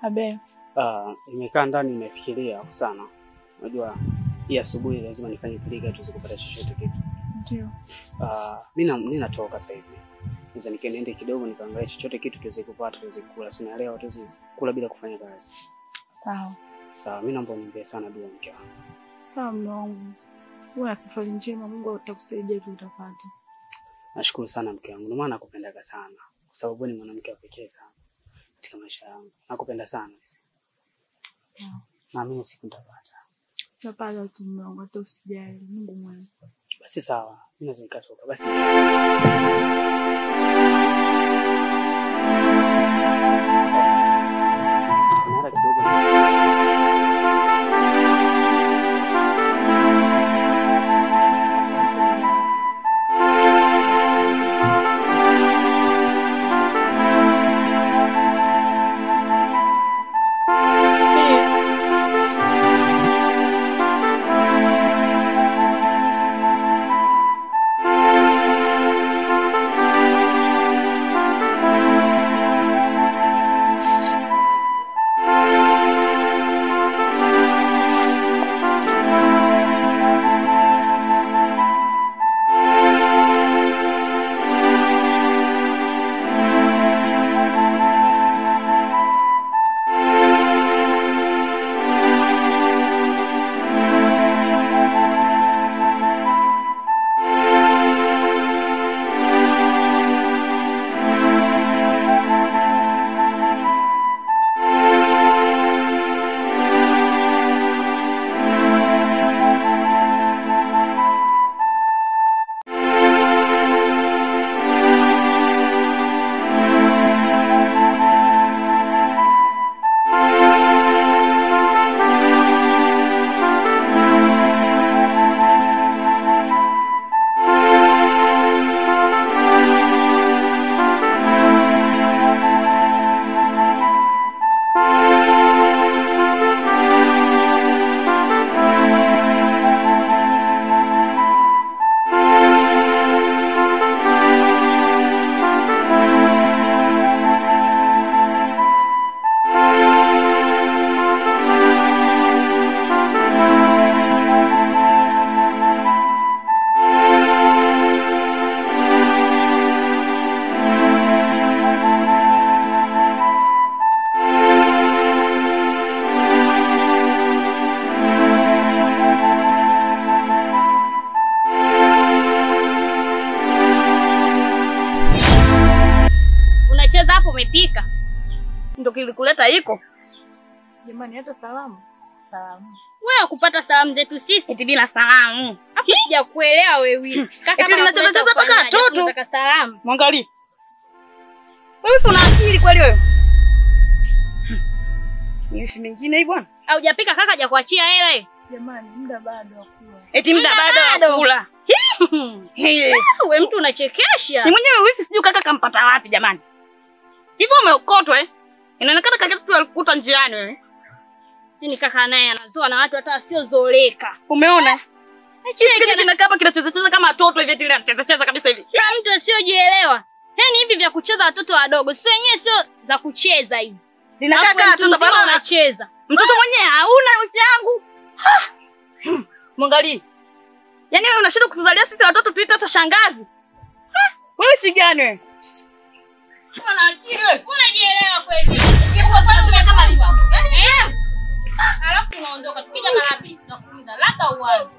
Abe. Nimekaa ndani nimefikiria sana. Unajua hii asubuhi lazima nifanye pilika tuweze kupata chochote kitu. Ndio. Mimi natoka sasa hivi. Naweza nikaende kidogo nikaangalia chochote kitu tuweze kupata, tuweze kula. Si unaelewa, tuweze kula bila kufanya kazi. Sawa. Sawa, mimi naomba uniombe sana dua mke wangu. Sawa mume wangu. Uwe na safari njema, Mungu atakusaidia tu utapata. Nashukuru sana mke wangu. Ndio maana nakupendaga sana. Kwa sababu ni mwanamke wa pekee sana katika maisha yangu. Nakupenda sana. Sawa. Naamini siku nitapata. Utapata tu mume wangu, hata usijali. Mungu mwema. Basi sawa, mimi naweza nikatoka. Basi. Sasa. Kuna kidogo. Umepika ndio kilikuleta iko. Jamani, hata salamu. Salamu. Wewe kupata salamu zetu sisi eti bila salamu. Hapo sijakuelewa wewe. Kaka eti ninacheza cheza paka watoto. Nataka salamu. Mwangalie. Wewe una akili kweli wewe? Ni ishi mingine hii bwana. Haujapika kaka hajakuachia hela hiyo. Jamani, muda bado wa kula. Eti muda bado wa kula. Wewe mtu unachekesha. Ni mwenyewe wifi sijui kaka kampata wapi jamani. Hivyo umeokotwa eh? Inaonekana kaka tu alikuta njiani wewe. Nini kaka naye anazoa na watu hata wasiozoleka. Umeona? Cheki kina kapa kinacheza cheza kama watoto hivi eti anacheza cheza kabisa hivi. Kama mtu asiyojielewa. Yaani hivi vya kucheza watoto wadogo, sio wenyewe sio za kucheza hizi. Linakaa kama watoto bado anacheza. Mtoto mwenyewe hauna wifi yangu. Mwangalie. Yaani wewe unashindwa kutuzalia sisi watoto tuite hata shangazi. Wewe wifi gani wewe? Una akili wewe? Unajielewa kweli? Kama yaani wewe. Alafu tunaondoka tukija mara pili tunakuumiza labda uanze.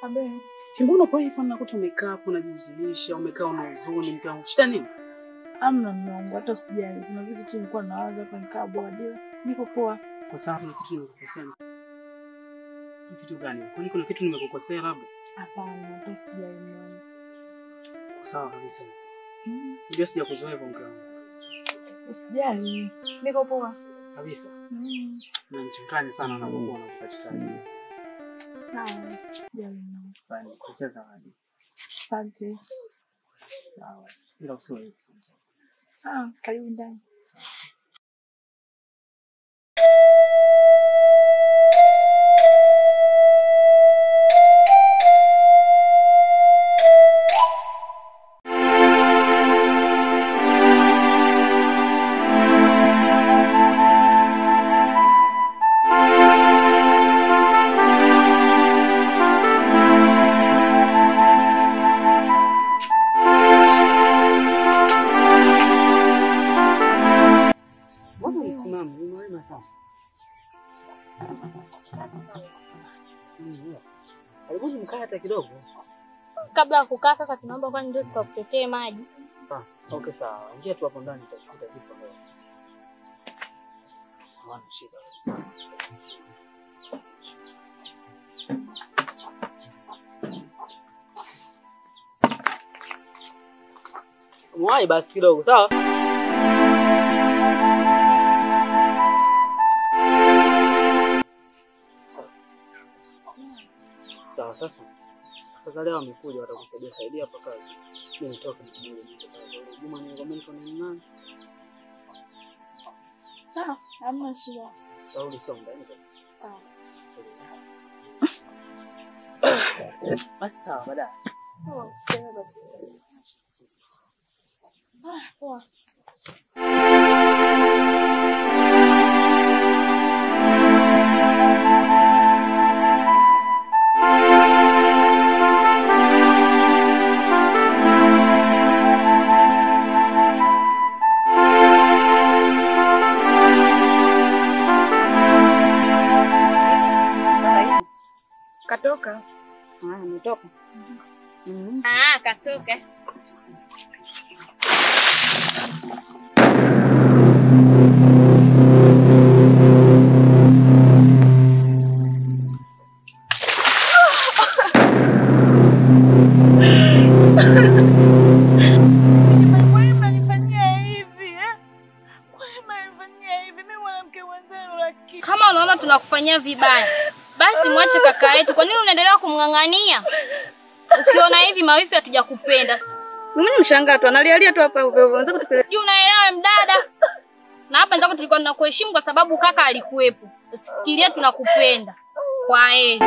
Abe. Mbona kwa hivyo nakuta umekaa hapo unajihuzunisha, umekaa una huzuni mke wangu. Shida nini? Amna mume wangu, hata usijali. Kuna vitu tu nilikuwa nawaza hapa nikaa bwadi. Niko poa. Kwa sababu kuna kitu nimekukosea. Vitu gani? Kwani kuna kitu nimekukosea labda? Hapana, hata usijali mume wangu. Kwa sawa kabisa. Ndio sijakuzoea hivyo mke wangu. Usijali. Niko poa. Kabisa. Unanichanganya sana na Mungu anakupatikana. Sawa. Usijali mume wangu. Bali, kucheza zawadi. Asante. Sawa. Ila usiwe. Sawa, karibu ndani. Karibuni mkae hata kidogo. Kabla ya kukaa kaka, tunaomba kwani ndio tukakutetee maji. Okay sawa. Ingia tu hapo ndani utachukua zipo leo. Hawana shida. Mwai basi kidogo, sawa? Sawa sasa. Sasa leo wamekuja watakusaidia saidia hapa kazi. Mimi nitoke kidogo nitoke. Juma nikwambia niko na nani? Sawa, hamna shida. Sawa, sio ndani. Sawa. Basi sawa baadaye. Sawa, usichelewe basi. Ah, poa. Katoka. Ah, ametoka. Ah, katoka. Kwa nini mnanifanyia hivi eh? Kwa nini mnanifanyia hivi? Mimi mwanamke mwenzenu lakini. Kama unaona tunakufanyia vibaya, basi mwache kaka yetu. Kwa nini unaendelea kumng'ang'ania? Ukiona hivi mawifi hatujakupenda. Mimi mshangaa tu, analialia tu hapa ovyo ovyo. Anza kutupeleka. Sijui unaelewa mdada. Na hapa nzako tulikuwa tunakuheshimu kwa sababu kaka alikuwepo. Usifikirie tunakupenda. Kwa heri.